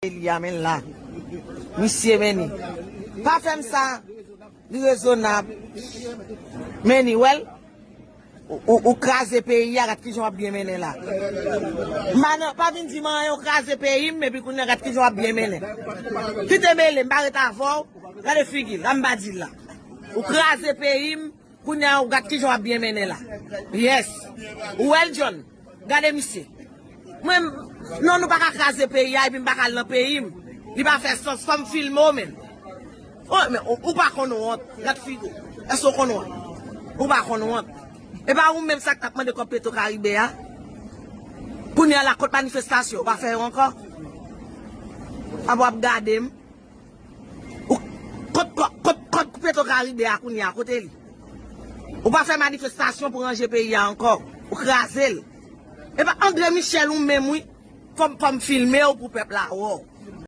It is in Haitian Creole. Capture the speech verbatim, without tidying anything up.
Li a men la. Misye men ni. Pa fè m sa. Li rezonab. Men ni, wè l. Ou, ou, ou kraze peyi a, gad kijan w ap byen mennen la. M pa nan, pa vin di m anyen, ou kraze peyi m, epi kounye a gad kijan w ap byen mennen. Kite mele, m pa ret avè w. Gade figi l, la m pa di l la. Ou kraze peyi m, kounye a ou gad kijan w ap byen mennen la. Yes. Ou wè l, John. Gade misye. Mwen, non, nou pa ka kraze peyi a, epi m pa ka al nan peyi m. Li pa fè sans, fò m filme w menm. Oh, men ou, ou pa konn wont. Gad figi w. Èske w konn wont? Ou pa konn wont. E pa ou menm sa k t ap mande kòb Petro Karibe a? Kounye a la, kot manifestasyon? Ou pa fè yo ankò? Ap w ap gade m. Ou, kot, kot, kot, kot Petro Karibe a kounye a? Kote li? Ou pa fè manifestasyon pou ranje peyi a ankò. Ou kraze l. E pa André Michel ou menm, wi. Fò m, fò m filme w pou pèp la wè w.